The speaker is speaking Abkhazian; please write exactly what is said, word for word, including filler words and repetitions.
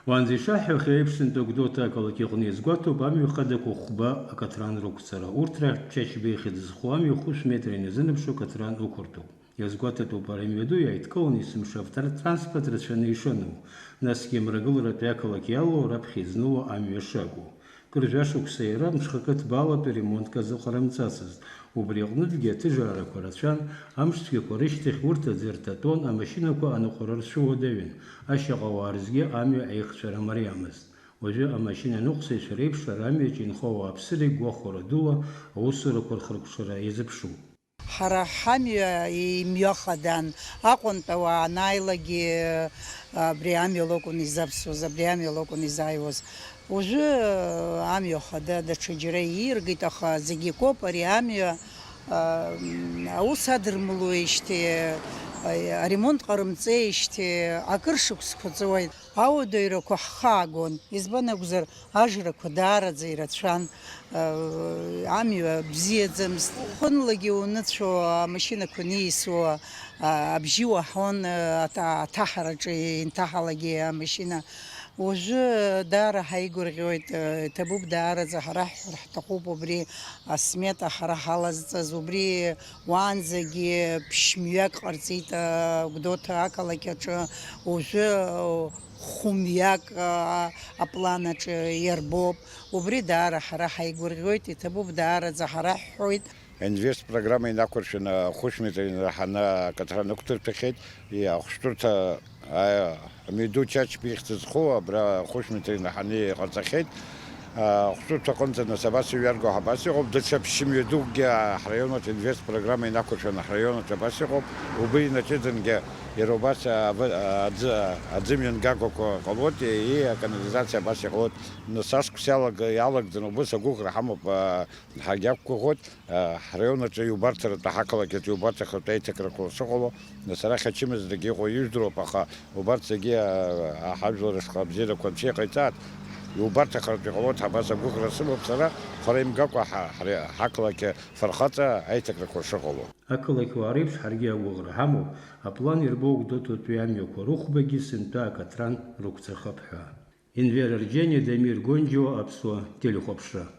Уаанӡа ишаҳҳәахьоу еиԥш, сынтәа Гәдоуҭа ақалақь аҟны иазгәаҭоуп амҩа хадақәа хәба акатран рықәҵара. Урҭ рахьтә Чачба ихьӡ зху амҩа хәышә метра иназынаԥшуа акатран ықәыртәоуп. Иазгәаҭатәуп ара имҩаду иааидкыланы есымша автотранспорт рацәаны ишану, насгьы мрагыларатәи ақалақь иалоу раԥхьа изныло амҩа шакәу. Кыр жәашықәса иара мҽхакы ҭбаалатәи ремонтк азыҟарымҵацызт. Убри аҟнытәгьы аҭыжаарақәа рацәан, амшцәгьақәа рышьҭахь урҭ аӡы рҭатәон, амашьынақәа аныҟәара рцәыуадаҩын, ашьаҟауаа рзгьы амҩа аихҵәара мариамызт. Уажәы амашьына ныҟәцаҩцәа реиԥш ара амҩаҿ инхо ауааԥсыра игәахәара дула аусурақәа рхыркәшара иазыԥшуп. Ҳара ҳамҩа имҩахадан, Аҟәантә ауаа анааилагьы абри амҩала акәын изавсуаз, абри амҩала акәын изааиуаз. Уажәы амҩа хада даҽаџьара ииаргеит, аха зегь акоуп, ари амҩа, а, м, аус адырмылоижьҭеи, а, аремонт ҟарымҵеижьҭеи акыр шықәсқәа ҵуеит. Ауадаҩрақәа ҳхы аагон, избан акәзар, ажрақәа даараӡа ирацәан, а, амҩа бзиаӡамызт. Хынлагьы уныцәо, амашьынақәа ниасуа, а, абжьы уаҳон, а, аҭа-, аҭаҳараҿы инҭаҳалагьы амашьына. Уажәы даара ҳаигәырӷьоит, э, иҭабуп даараӡа, ҳара ҳҳәар ҳҭахуп убри асмета ҳара ҳалазҵаз, убри уаанӡагьы ԥшьмҩак ҟарҵеит, э, Гәдоуҭа ақалақь аҿы, уажәы, э, хәымҩак, э, аплан аҿы иарбоуп, убри даара ҳара ҳаигәырӷьоит, иҭабуп даараӡа, ҳара ҳҳәоит. Инвест программа инақәыршәаны ахәышә метр инраҳаны акаҭра нықәдырҭәахьеит. Иа-, ахәшәтәырҭа, а, амҩаду Чачба ихьӡ зху абра ахәышә метр инраҳаны иҟарҵахьеит. А, ахәшәтәырҭа аҟынӡа нас абас иҩарго абас иҟоуп, даҽа ԥшьымҩа дукгьы ҳраионаҿ инвест программа инақәыршәаны ҳраионаҿ абас иҟоуп. Убри инаҷыдангьы иара убас, а, аӡы, аӡы мҩангагақәа ҟалоит, и-, аканализациа абас иҟалоит. Нас ашықәс иалаг-, иалагӡаны убыс агәыӷра ҳамоуп, а, Ҳагьақәгәыӷуеит, а, ҳраион аҿы иубарҭаратәы, ҳақалақь аҿы иубарҭахатәы аиҭакрақәа шыҟало, нас арахь ачымазарагьы иҟоу ижәдыруп, аха убарҭ зегьы, а, ҳажәлар рышҟа абзиарақәа анцәа иҟаиҵааит, иубарҭахаратәы иҟалоит ҳәа абас агәыӷра сымоуп сара, хара имгакәа ҳа-, ҳара ҳақалақь афырхаҵа аиҭакрақәа шыҟало. Ақалақьуаа реиԥш ҳаргьы агәыӷра ҳамоуп, аплан ирбоу Гәдоуҭатәи амҩақәа рыхәбагьы сынтәа акатран рықәҵахап ҳәа. Енвер Арџьаниа, Дамир Гонџьуа, Аԥсуа телехәаԥшра.